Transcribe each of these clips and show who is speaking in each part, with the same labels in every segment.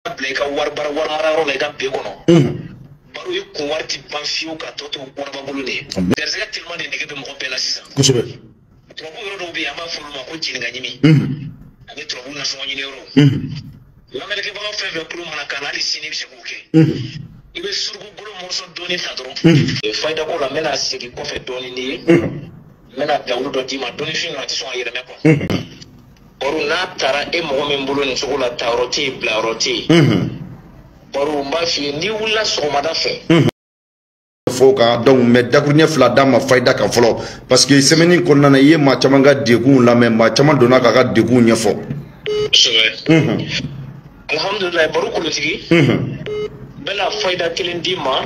Speaker 1: Bila i ka wari bara wari mara yɔrɔ la i ka ben kɔnɔ. Baro i kun wari ti ban fiyewu ka tɔ to waraba bolo de ye. Garisɛgɛ teliman de nege bɛ mɔgɔ bɛɛ la sisan.
Speaker 2: Kosɛbɛ.
Speaker 1: Turabu yɔrɔ dɔw bɛ yen, an b'a fɔ olu ma ko jenika ɲimi ani turabu nasɔngɔ ɲini yɔrɔ. Lamɛnnikɛbaga fɛn fɛn tulo mana kan na, hali sini i bɛ se k'o kɛ. I bɛ suruku golo morceau dɔɔni ta dɔrɔn. Fayida ko la, n bɛna segin kɔfɛ dɔɔni n'i ye. N bɛna dawulu dɔ d'i ma, dɔnnifin don, a tɛ sɔn ka yɛlɛmɛ quoi. Baro n'a taara e mɔgɔ min bolo nin cogo la, taayɔrɔ tɛ yen, bilayɔrɔ tɛ yen. Baro n b'a f'i ye, n'i wulila sɔgɔmada fɛ.
Speaker 2: Fo kan donc, mais dakuruɲɛ fila d'a ma fayida kan fɔlɔ, parce que semaine kɔnɔna na, i ye maa caman ka degunw lamɛn, maa caman donna k'a ka degunw ɲɛfɔ.
Speaker 1: Kosɛbɛ. Alhamdulilayi, baro kolotigi. N bɛna fayida kelen d'i ma.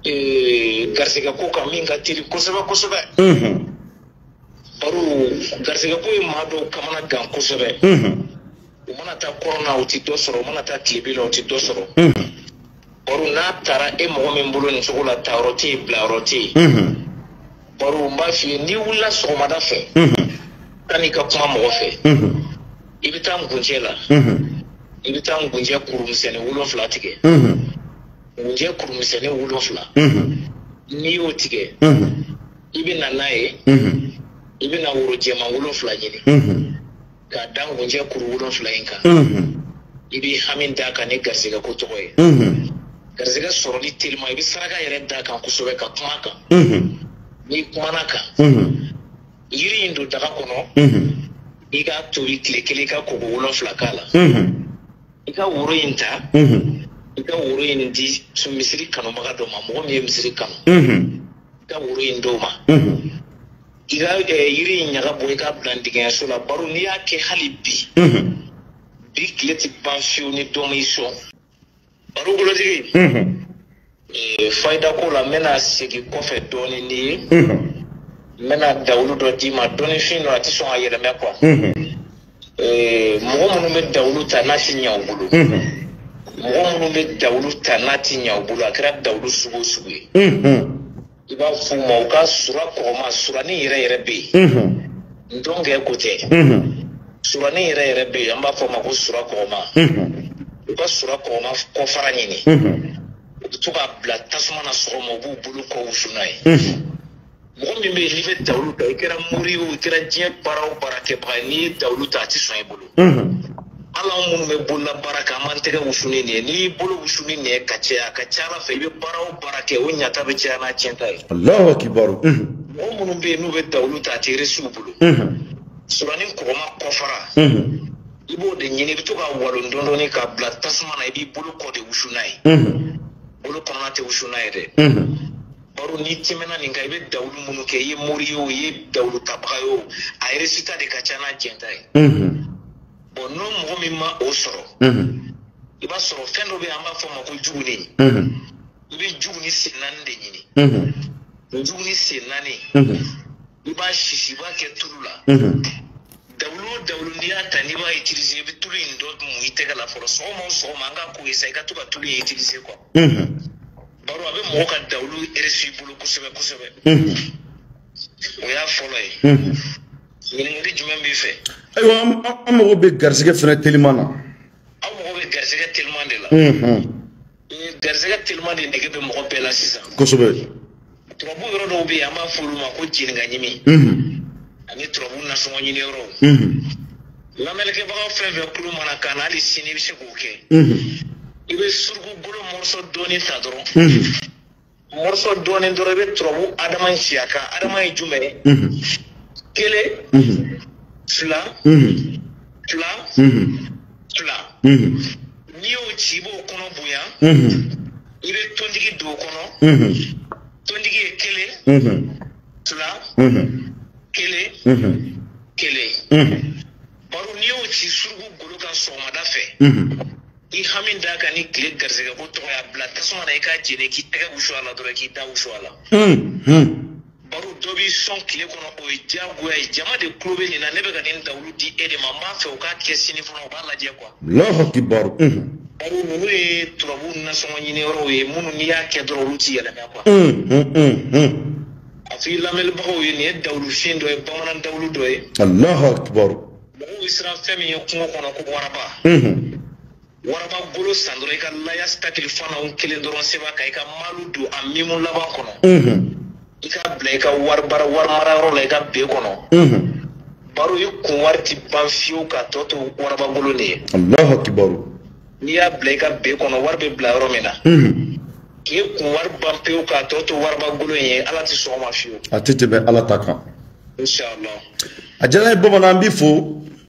Speaker 1: Garisɛgɛ ko kan min ka teli kosɛbɛ kosɛbɛ. Baro garisɛgɛ ko ye maa dɔw kamana gan kosɛbɛ. U mana taa kɔrɔn na, u ti dɔ sɔrɔ, u mana taa tilebin na, u ti dɔ sɔrɔ. Baro n'a taara e mɔgɔ min bolo nin cogo la, taayɔrɔ tɛ yen, bilayɔrɔ tɛ yen. Baro n b'a f'i ye, n'i wulila sɔgɔmada fɛ, kan'i ka kuma mɔgɔ fɛ, i bɛ taa ngunjɛ la. I bɛ taa ngunjɛ kurumisɛnnin 7 tigɛ. Ngunjɛ kurumisɛnnin 7. N'i y'o tigɛ, i bɛ na n'a ye. I bɛ na woro jɛman 7 ɲini. K'a da ngunjɛ kuru 7 in kan. I b'i hami d'a kan ni garisɛgɛ ko tɔgɔ ye. Garisɛgɛ sɔrɔli telima, i bɛ saraka yɛrɛ d'a kan kosɛbɛ ka kuma kan. N'i kumana kan, yiri in don daga kɔnɔ, i k'a tobi tile kelen, i ka koko 7 k'a la. I ka woro in ta, i ka woro in di misiri kanubaga dɔ ma, mɔgɔ min ye misiri kanu. I ka woro in d'o ma. I ka yiri in ɲaga bɔ, i k'a bila dingɛso la. Baro n'i y'a kɛ hali bi, bi tile ti ban fiyewu ni dɔ m'i sɔn. Baro kolotigi. Fayida ko la, n bɛna segin kɔfɛ dɔɔni n'i ye. N bɛna dawulu dɔ d'i ma, dɔnnifin don, a tɛ sɔn ka yɛlɛmɛ quoi. Mɔgɔ minnu bɛ dawulu ta n'a ti ɲɛ u bolo. Mɔgɔ minnu bɛ dawulu ta n'a ti ɲɛ u bolo, a kɛra dawulu sugu o sugu ye. I b'a f'u ma u ka sura kɔgɔma, suranin yɛrɛ yɛrɛ bɛ yen. Ntɔnkɛ ko tɛ. Suranin yɛrɛ yɛrɛ bɛ yen, an b'a fɔ o ma ko sura kɔgɔma. U ka sura kɔgɔma kɔfara ɲini. U bɛ to k'a bila tasuma na sɔgɔma, u b'u bolo kɔ wusu n'a ye. Mɔgɔ min bɛ yen n'i bɛ dawulu ta, i kɛra mori ye o, i kɛra diɲɛ baara o baara kɛbaga ye, n'i ye dawulu ta, a tɛ sɔn i bolo. Hali anw minnu bɛ bolola baara kɛ, an b'an tɛgɛ wusu ni nin ye. N'i y'i bolo wusu ni nin ye ka caya, a ka ca Ala fɛ, i bɛ baara o baara kɛ, o ɲata bɛ caya n'a tiɲɛta ye.
Speaker 2: Alahu akibaru.
Speaker 1: Mɔgɔ minnu bɛ yen n'u bɛ dawulu ta, a tɛ réussi u bolo. Suranin kɔgɔma kɔfara, i b'o de ɲini, i bɛ to k'a walon dɔɔni dɔɔni k'a bila tasuma na, i b'i bolo kɔ de wusu n'a ye. Bolo kɔnɔna tɛ wusu n'a ye dɛ. Baro n'i tɛmɛna nin kan, i bɛ dawulu minnu kɛ, i ye mori ye o, i ye dawulu tabaga ye o, a résultat de ka ca n'a jɛnta ye. Bon, n'o mɔgɔ min ma o sɔrɔ, i b'a sɔrɔ fɛn dɔ bɛ yen, an b'a fɔ o ma ko juguni. I bɛ juguni sen 4 de ɲini. Juguni sen 4, i b'a sisi, i b'a kɛ tulu la. Dawulu o dawulu n'i y'a ta, n'i b'a utiliser, i bɛ tulu in dɔ mun i tɛgɛ la fɔlɔ. Sɔgɔma o sɔgɔma, an k'a ko ye sa, i ka to ka tulu in utiliser quoi. Baro a bɛ mɔgɔ ka dawulu réussi i bolo kosɛbɛ kosɛbɛ. O y'a fɔlɔ ye. Ɲininkali jumɛn b'i fɛ?
Speaker 2: Ayiwa, an mago bɛ garisɛgɛ fɛnɛ teliman na.
Speaker 1: Aw mago bɛ garisɛgɛ teliman de la. Garisɛgɛ teliman de nege bɛ mɔgɔ bɛɛ la sisan.
Speaker 2: Kosɛbɛ.
Speaker 1: Turabu yɔrɔ dɔw bɛ yen, an b'a fɔ olu ma ko jenika ɲimi. Ani turabu nasɔngɔ ɲini yɔrɔw. Lamɛnnikɛbaga fɛn fɛn tulo mana kan na, hali sini i bɛ se k'o kɛ. I bɛ suruku golo morceau dɔɔni ta dɔrɔn. Morceau dɔɔni dɔrɔn, i bɛ turabu adama ci a kan. Adama ye jumɛn ye? 1, 2, 2, 2. N'i y'o ci, i b'o kɔnɔ bonya. I bɛ tontigi don o kɔnɔ. Tontigi ye 1, 2, 1, 1. Baro n'i y'o ci suruku golo kan sɔgɔmada fɛ, i hami d'a kan ni tile garisɛgɛ ko tɔgɔ y'a bila tasuma na, i k'a jeni, k'i tɛgɛ wusu a la dɔrɔn, k'i da wusu a la. Baro dɔ b'i sɔn tile kɔnɔ, o ye diyagoya ye. Jama de tulo bɛ nin na, ne bɛ ka nin dawulu di e de ma, n b'a fɛ u k'a kɛ sini fana, u b'a lajɛ quoi.
Speaker 2: Allahu akibaru.
Speaker 1: Baro ninnu ye turabu nasɔngɔ ɲini yɔrɔw ye, minnu n'i y'a kɛ dɔrɔn, olu ti yɛlɛmɛ quoi. A fɔ i lamɛnbagaw ye, nin ye dawulufin dɔ ye, bamanan dawulu dɔ ye.
Speaker 2: Allahu akibaru.
Speaker 1: Mɔgɔw bɛ siran fɛn min ye kungo kɔnɔ, ko waraba. Waraba golo san dɔrɔn i ka laya takilifanaw kelen dɔrɔn sɛbɛn kan i ka malu don a mimu laban kɔnɔ. I ka bila i ka wari bara wari mara yɔrɔ la i ka be kɔnɔ. Baro i kun wari ti ban fiyewu ka tɔ to waraba golo nin ye.
Speaker 2: Allahu akibaru.
Speaker 1: N'i y'a bila i ka be kɔnɔ wari bɛ bila yɔrɔ min na. K'i kun wari ban pewu k'a tɔ to waraba golo in ye Ala ti sɔn o ma fiyewu.
Speaker 2: A tɛ tɛmɛ Ala ta kan.
Speaker 1: Inshallah.
Speaker 2: A diyara n ye bamanan, an b'i fo.